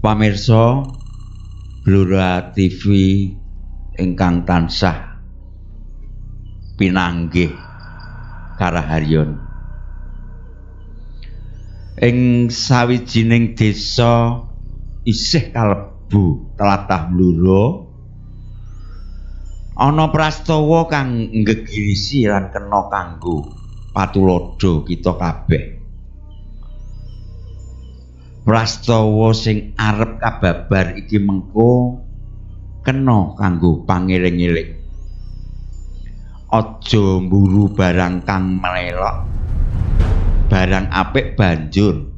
Pamirsa Blora TV ingkang tansah pinanggih karaharyon. Ing sawijining desa isih kalebu tlatah Blora ana prastawa kang nggegirisi lan kena kanggo patuladha kita kabeh. Prastawa sing arep kababar iki mengko kena kanggo pangeling-eling. Aja mburu barang kang melelok, barang apik banjur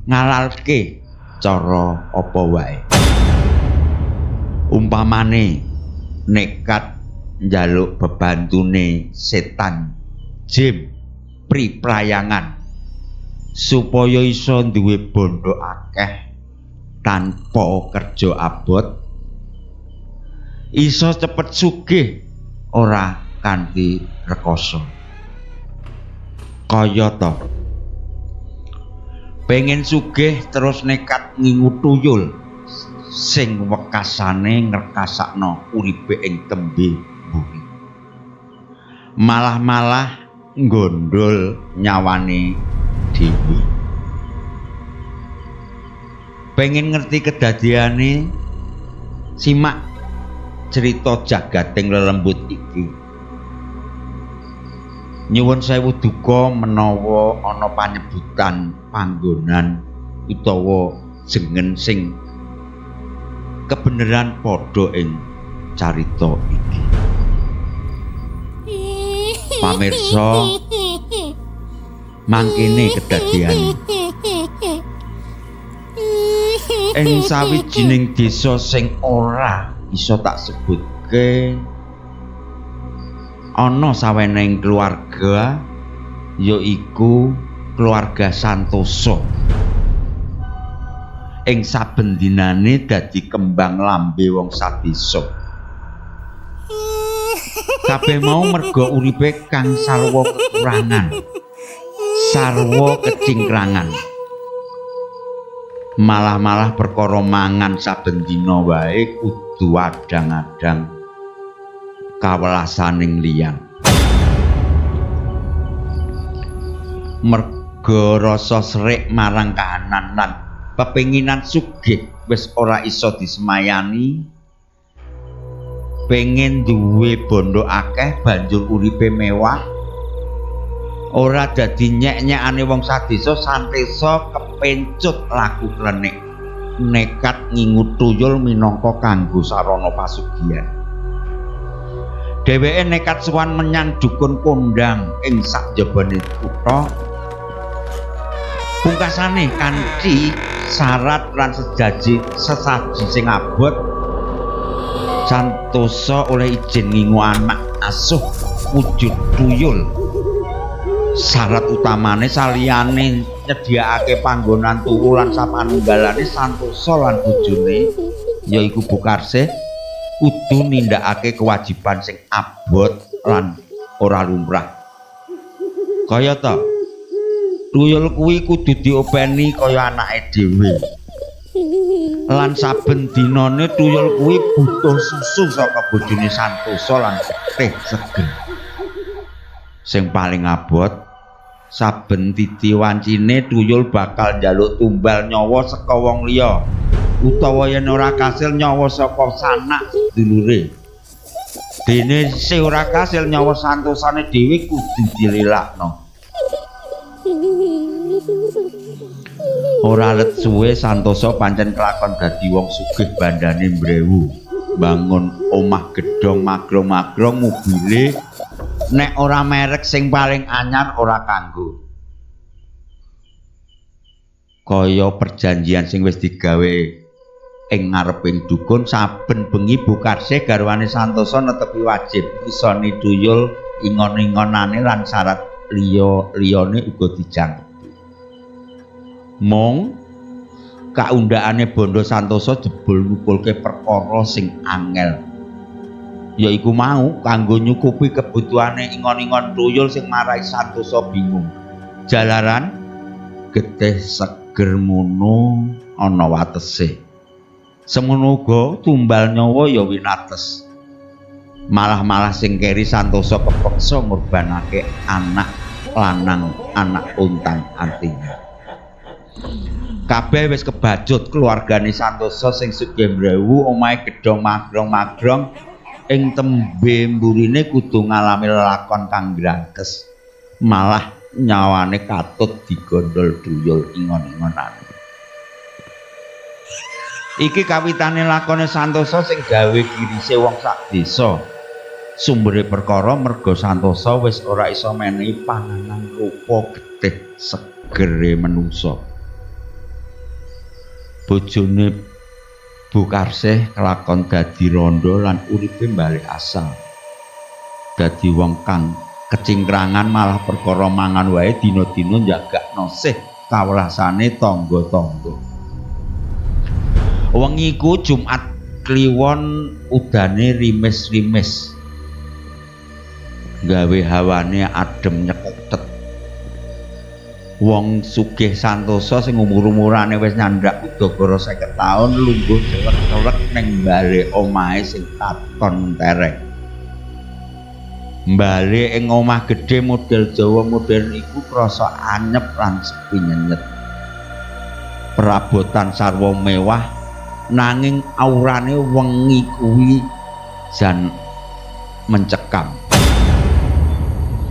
ngalalke cara apa wae. Umpamane nekat njaluk bebantune setan jim pri prayangan supaya iso duwe bondo akeh tanpa kerja abot, iso cepet sugih ora kanthi rekoso. Kayata pengen sugih terus nekat ngingu tuyul sing wekasane ngrekasakno uripe ing tembe bumi, malah-malah nggondol nyawane dhewe. Pengen ngerti kedadiane, simak cerita jagating lelembut iki. Nyuwun sewu duka menawa ana panyebutan panggonan utawa jengen sing kebeneran padha ing carita iki. Pamirsa, mangkene kedadiane. Ing sawijining desa sing ora isa tak sebutke, ana sawenehing keluarga, yaiku keluarga Santoso. Ing saben dinane dadi kembang lambe wong sadesa. Kabeh mau merga uripe kang sarwa kekurangan, sarwa kecingkrangan. Malah-malah perkara mangan saben dina wae kudu adang-adang kawelasaning liyan. Merga rasa srik marang kahanan lan pepenginan sugih wis ora iso disemayani, pengen duwe bondo akeh banjur uripe mewah, ora dadi nyek-nyekane wong sadesa. Santoso kepencut laku klenik, nekat ngingu tuyul minangka kanggo sarana pasugihan. Dheweke nekat sowan menyang dukun kondang ing sakjabane kutha. Pungkasane kanthi syarat lan sesaji sing abot, Santoso oleh izin ngingu anak asuh wujud tuyul. Syarat utamane saliyane nyediakake panggonan turu lan sapanunggalane, Santoso lan bojone yaiku Bu Karsih kudu nindakake kewajiban sing abot lan ora lumrah. Kayata tuyul kuwi kudu diopeni kaya anake dhewe. Lan saben dinane tuyul kuwi butuh susu saka bojone Santoso lan teh seger. Sing paling abot, saben titi wancine tuyul bakal njaluk tumbal nyawa saka wong liya, utawa yen ora kasil nyawa saka sanak sedulure. Dene sing ora kasil nyawa Santosane dhewe kudu dilelakno. Ora let suwe Santoso pancen kelakon dadi wong sugih bandane mbrewu, bangun omah gedhong magrong-magrong, mobile nek ora merek sing paling anyar ora kanggo. Kaya perjanjian sing wis digawe ing ngareping dukun, saben bengi Bu Karsih garwane Santoso netepi wajib ngisoni tuyul ingon-ingonane lan syarat liya-liyane uga dijangkepi. Mung kaundhakane bondo Santoso jebul ngumpulke perkara sing angel, yaiku mau kanggo nyukupi kebutuhane ingon-ingon tuyul sing marai Santoso bingung. Jalaran getih seger mono ana watese. Semono uga tumbal nyawa ya winates. Malah-malah sing keri Santosa kepeksa ngorbanake anak lanang anak ontang-antinge. Kabeh wis kebacut keluargane Santosa sing sugih mrewu omahe gedhong magrong-magrong ing tembe mburine kudu ngalami lelakon kang grangkes. Malah nyawane katut digondol duyul ingon-ingonane. Iki kawitane lakone Santosa sing gawe girise wong sak desa. Sumbere perkara merga Santosa wis ora iso menehi panganan rupa getih segere menungsa. Bojone Bu Karsih kelakon dadi rondo lan uripe balik asal. Dadi wong kang kecingkrangan malah perkara mangan wae dina-dina njagakno sih kawelasane tangga-tangga. Wengi iku Jumat Kliwon udane rimis-rimis. Gawe hawane adem nyeketet. Wong sugih Santosa sing umur-umurane wis nyandak udakara 50 taun lungguh celek-celek ning bale omahe sing katon mentereng. Bale ing omah gedhe model Jawa modern iku krasa anyep lan sepi nyenyet. Perabotan sarwa mewah nanging aurane wengi kuwi jan mencekam.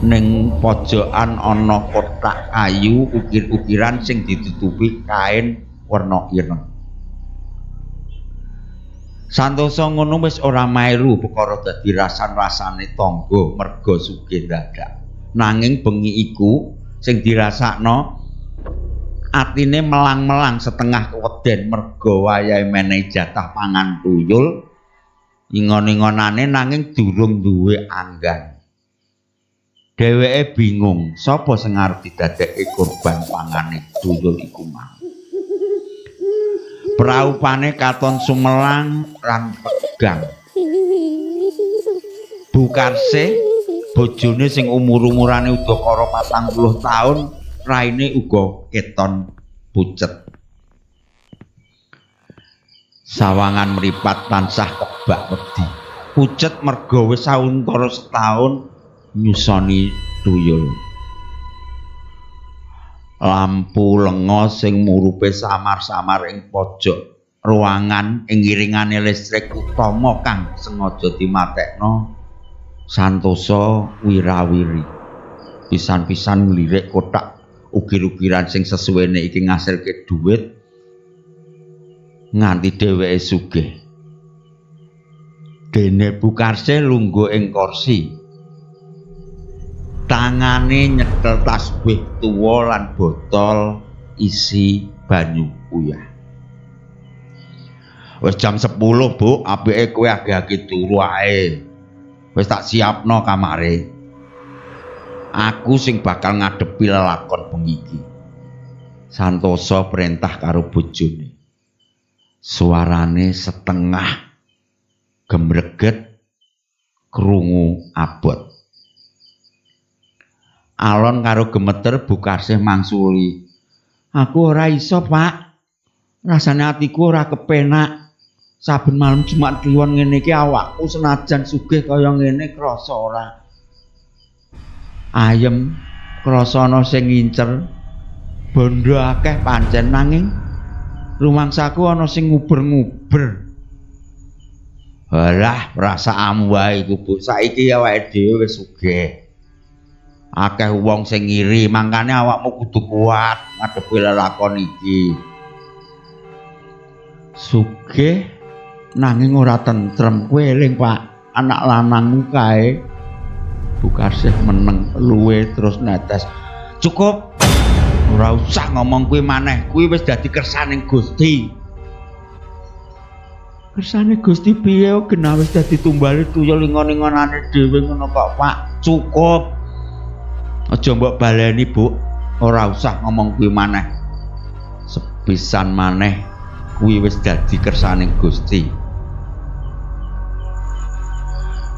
Ning pojokan ana kothak kayu ukir-ukiran sing ditutupi kain werna ireng. Santosa ngono wis ora melu perkara dadi rasan-rasane tangga merga sugih dadak. Nanging bengi iku sing dirasakno atine melang-melang setengah keweden merga wayahe menehi jatah pangan tuyul ingon-ingonane nanging durung duwe anggan. Dheweke bingung sapa sing arep didadekke korban pangane tuyul iku mau. Praupane katon sumelang lan tegang. Bu Karsih bojone sing umur-umurane udakara 40 taun, raine uga keton pucet. Sawangan mripat tansah kebak wedi. Pucet merga wis sauntara setahun nyusoni tuyul. Lampu lenga sing murupe samar-samar ing pojok ruangan ing iringane listrik utama kang sengaja dimatekno Santosa wirawiri. Pisan-pisan nglirik kothak ukir-ukiran sing sesuwene iki ngasilke dhuwit nganti dheweke sugih. Dene Bu Karsih lungguh ing kursi. Tangane nyekel tasbih tuwa lan botol isi banyu uyah. Wis jam 10, Bu, apike kowe age-age turu ae. Wis tak siapno kamare. Aku sing bakal ngadepi lelakon bengi iki. Santosa perintah karo bojone. Suarane setengah gemreget krungu abot. Alon karo gemeter Bu Karsih mangsuli. Aku ora iso, Pak. Rasane atiku ora kepenak. Saben malam Jumat Kliwon ngene iki awakku senajan sugih kaya ngene krasa ora ayem, krasa ana sing ngincer. Bondo akeh pancen nanging rumangsaku ana sing nguber-nguber. Halah, perasaanmu wae iku, Bu. Saiki awake dhewe wis sugih. Akeh wong sing ngiri, mangkane awakmu kudu kuat ngadepi lelakon iki. Sugih nanging ora tentrem. Kowe eling, Pak, anak lanangmu kae. Bu Karsih meneng luwe terus netes. Cukup. Ora usah ngomong kuwi maneh. Kuwi wis dadi kersaning Gusti. Kersane Gusti piye genah wis dadi tumbale tuyul ingon-ingonane dhewe ngono kok, Pak. Cukup. Aja mbok baleni, Bu. Ora usah ngomong kuwi maneh. Sepisan maneh kuwi wis dadi kersaning Gusti.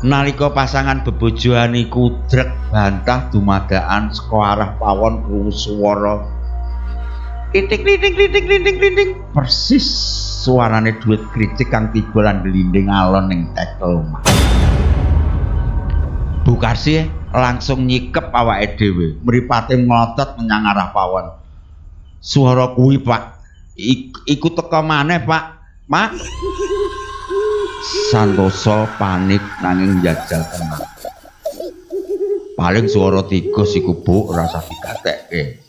Nalika pasangan bebojoan iku drek bantah dumadakan saka arah pawon krungu swara Kliting kliting kliting kliting kliting. Persis suarane duit kricik kang tiba lan glinding alon ning tekel omah. Bu Karsih langsung nyikep awake dhewe, mripate mlotot menyang arah pawon. Suara kuwi, Pak. Iku teka maneh, Pak. Pak. Santoso panik nanging njajal tenang. Paling suara tikus iku, Bu, rasa digatekke.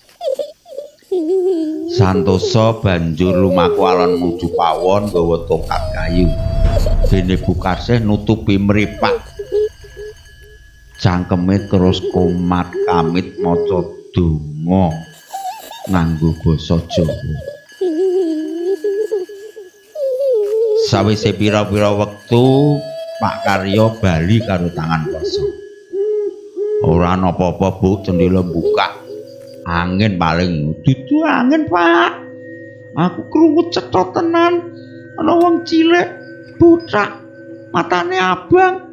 Santoso banjur lumaku alon nuju pawon nggawa tongkat kayu. Dene Bu Karsih nutupi mripat. Cangkeme terus komat kamit maca donga nganggo basa Jawa. Sawise pira-pira wektu, Pak Karyo bali karo tangan kosong. Ora ana apa-apa, Bu, cendela buka. Angin paling. Dudu angin, Pak. Aku krungu cetha tenan. Ana wong cilik buthak, matane abang.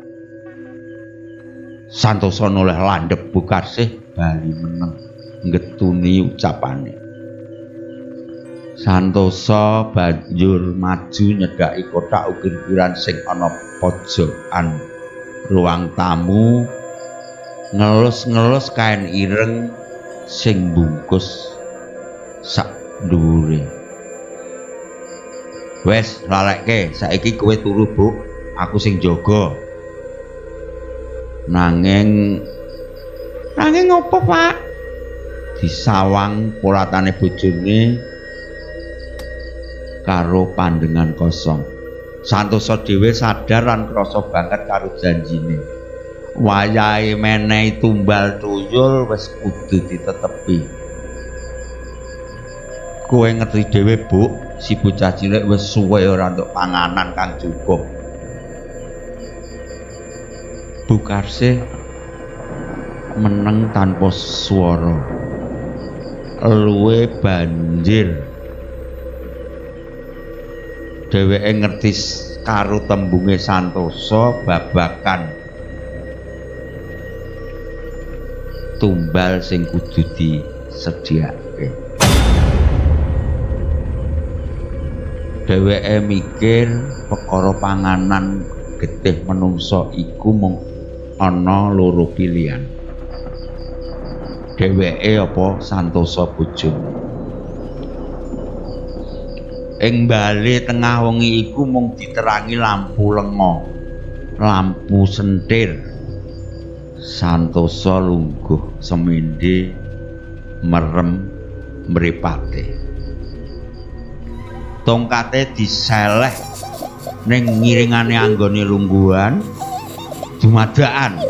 Santoso noleh landhep Bu Karsih bali meneng ngetuni ucapane. Santoso banjur maju nyedhaki kothak ukir-ukiran sing ana pojokan ruang tamu, ngelus-ngelus kain ireng sing bungkus sak dhuwure. Wes, lalekke, saiki kowe turu, Bu. Aku sing jaga. Nanging opo, Pak? Disawang polatane bojone karo pandengan kosong. Santoso dhewe sadar lan krasa banget karo janjine. Wayahe menehi tumbal tuyul wis kudu ditetepi. Kowe ngerti dhewe, Bu, si bocah cilik wis suwe ora entuk panganan kang cukup. Bu Karsih meneng tanpa swara. Luwe banjir. Dheweke ngerti karo tembunge Santoso babagan tumbal sing kudu disediakake. Dheweke mikir perkara panganan getih menungsa iku mung ana loro pilihan. Dheweke apa Santoso bojone. Ing bale tengah wengi iku mung diterangi lampu lenga, lampu sentir. Santoso lungguh semende merem mripate. Tongkate diseleh ning ngiringane anggone lungguhan dumadakan.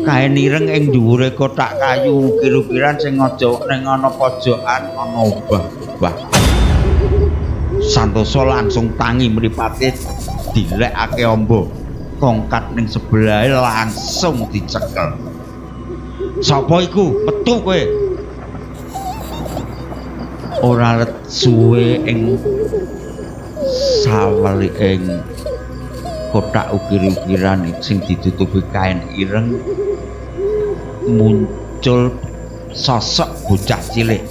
Kain ireng ing dhuwure kothak kayu ukir-ukiran sing aja ning ana pojokan ana obah-obah. Santoso langsung tangi mripate dilekake amba. Tongkat ning sebelahe langsung dicekel. Sapa iku? Metu kowe. Ora let suwe ing saweliking kothak ukir-ukiran sing ditutupi kain ireng muncul sosok bocah cilik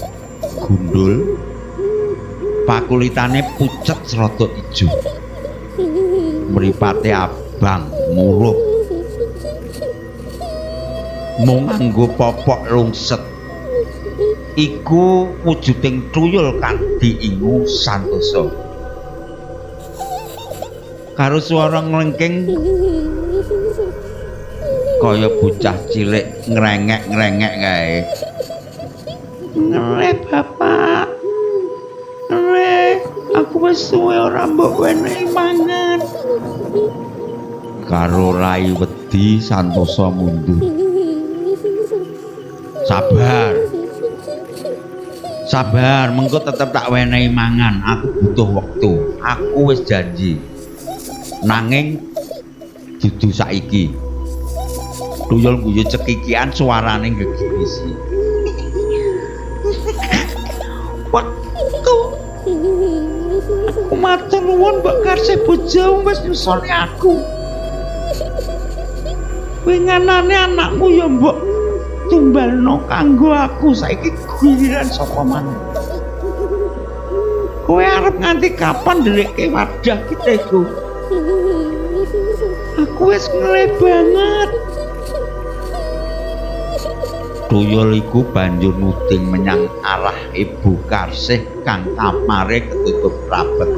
gundul, pakulitane pucet rada ijo, mripate abang murup, mung nganggo popok lungset. Iku wujuding tuyul kang diingu Santoso. Karo swara nglengking kaya bocah cilik ngrengek-ngrengek kae. Ngeleh, Bapak. Ngeleh, aku wis suwe ora mbok wenehi mangan. Karo rai wedi Santoso mundur. Sabar. Sabar, mengko tetep tak wenehi mangan. Aku butuh wektu. Aku wis janji. Nanging dudu saiki. Tuyul guyu cekikian suarane gegirisi. Wektu. Aku matur nuwun Mbok Karsih bojomu wis nyusoni aku. Winganane anakmu ya mbok tumbalno kanggo aku, saiki giliran sapa maneh. Kowe arep nganti kapan ndelikke wadah getihku? Aku wis ngelih banget. Tuyul iku banjur nuding menyang arah Ibu Karsih kang kamare ketutup rapet.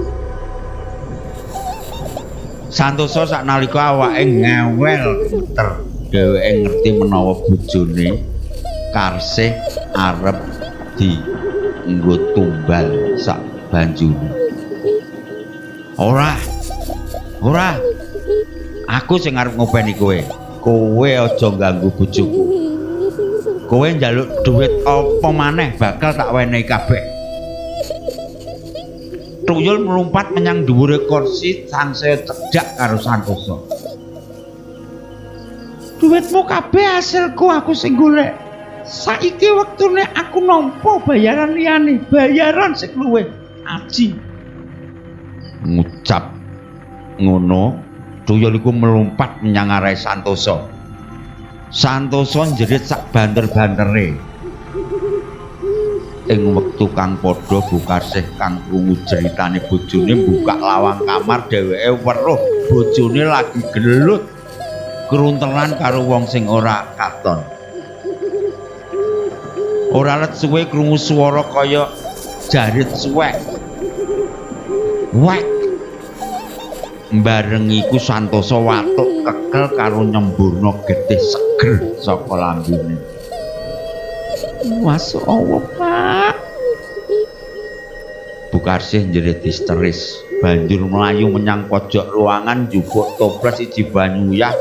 Santosa saknalika awake ngewel gemeter, dheweke ngerti menawa bojone Karsih arep dienggo tumbal sak banjure. Ora. Ora. Aku sing arep ngopeni kowe. Kowe aja ganggu bojoku. Kowe njaluk duit apa maneh bakal tak wenehi kabeh. Tuyul mlumpat menyang dhuwure kursi sangsaya cedhak karo Santosa. Duitmu kabeh hasilku, aku sing golek. Saiki wektune aku nampa bayaran liyane, bayaran sing luwih aji. Ngucap ngono, tuyul iku melompat menyang arahe Santosa. Santosa njerit sak banter-bantere. Ing wektu kang padha Bu Karsih kang krungu jeritane bojone buka lawang kamar, dheweke weruh bojone lagi gelut kruntelan karo wong sing ora katon. Ora let suwe krungu swara kaya jarit suwek. Wek. Bareng iku Santosa watuk kekel karo nyemburna getih seger saka lambene. Masya Allah, Pak. Bu Karsih njerit histeris, banjur mlayu menyang pojok ruangan njupuk toples siji banyu uyah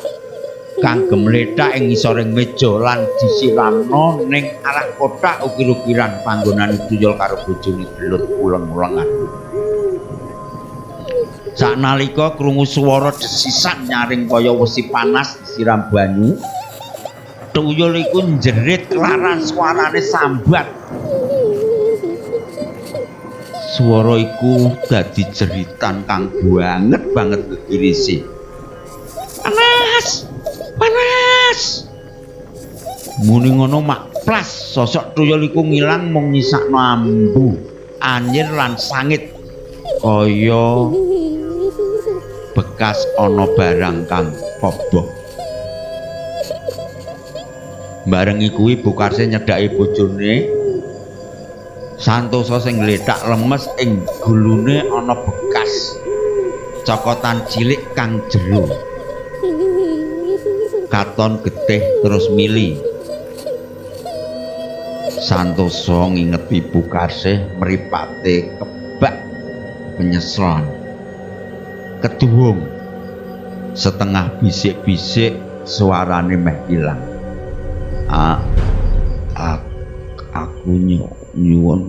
kang gemlethak ing ngisoring meja lan disiramno ning arah kothak ukir-ukiran panggonane tuyul karo bojone gelut uleng-ulengan. Saknalika krungu swara desisan nyaring kaya wesi panas disiram banyu, tuyul iku njerit kelaran suarane sambat. Swara iku dadi jeritan kang banget banget gegirisi. Panas! Panas! Muni ngono mak plas sosok tuyul iku ngilang mung nyisakno ambu, anyir lan sangit kaya bekas ana barang kang kobong. Bareng iku Ibu Karsih nyedhaki bojone Santosa sing glethak lemes ing gulune ana bekas cokotan cilik kang jero. Katon getih terus mili. Santosa ngingeti Ibu Karsih mripate kebak penyesalan. Keduwung setengah bisik-bisik suarane meh ilang. Aku nyuwun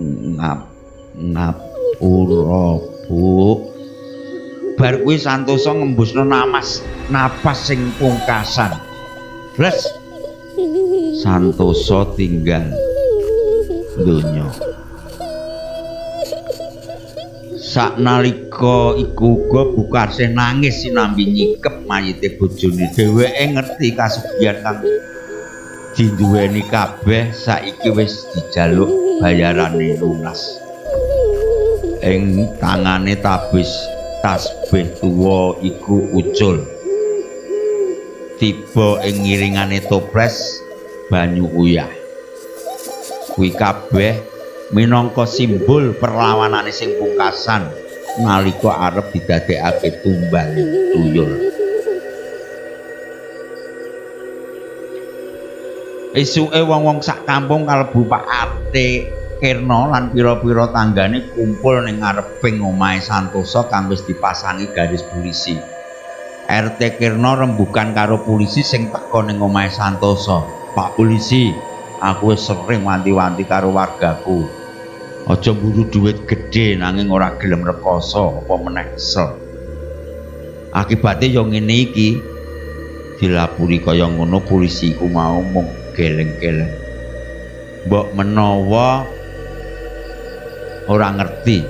ngapura, Bu. Bar kuwi Santosa ngembusno napas sing pungkasan. Bles. Santosa tinggal donya. Saknalika iku uga Bu Karsih nangis sinambi nyikep mayite bojone. Dheweke ngerti kasugihan kang dinduweni kabeh saiki wis dijaluk bayarane lunas. Ing tangane tabis tasbih tuwa iku ucul. Tiba ing ngiringane toples banyu uyah. Kuwi kabeh minangka simbol perlawanane sing pungkasan nalika arep didadekake tumbal tuyul. Isuke wong-wong sak kampung kalebu Pak RT Kirno lan pira-pira tanggane kumpul ning ngareping omahe Santosa kang wis dipasangi garis polisi. RT Kirno rembukan karo polisi sing teka ning omahe Santosa. "Pak polisi, aku wis sering wanti-wanti karo wargaku. Aja mburu duit gedhe nanging ora gelem rekoso apa meneh kesel. Akibate ya ngene iki." Dilapuri kaya ngono polisi iku mau mung geleng-geleng. Mbok menawa ora ngerti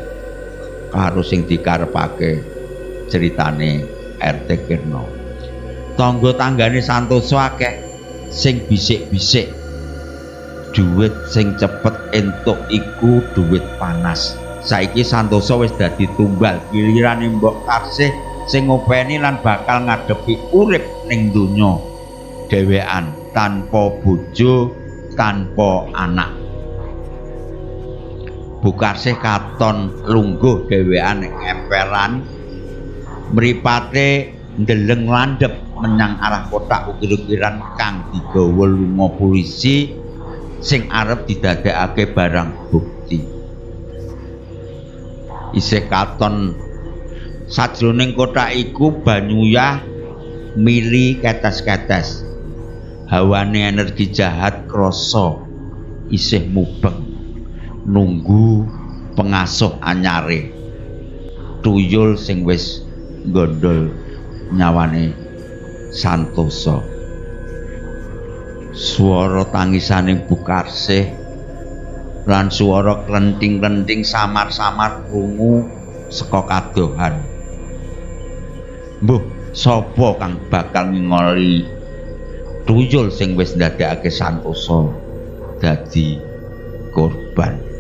karo sing dikarepake ceritane RT Kirno. Tangga-tanggane Santosa akeh sing bisik-bisik. Duit sing cepet entuk iku duit panas. Saiki Santoso wis dadi tumbal, gilirane Mbok Karsih sing ngopeni lan bakal ngadepi urip ning donya dhewean tanpa bojo, tanpa anak. Bu Karsih katon lungguh dhewean ning emperan, mripate ndeleng landhep menyang arah kothak ukir-ukiran kang digawa lunga polisi sing arep didadekake barang bukti. Isih katon sajroning kothak iku banyu uyah mili ketes-ketes. Hawane energi jahat krasa isih mubeng nunggu pengasuh anyare. Tuyul sing wis nggondol nyawane Santoso. Swara tangisane Bu Karsih lan swara klenthing-klenthing samar-samar krungu saka kadohan. Mbuh, sapa kang bakal ngingoli tuyul sing wis ndadekake Santoso dadi korban?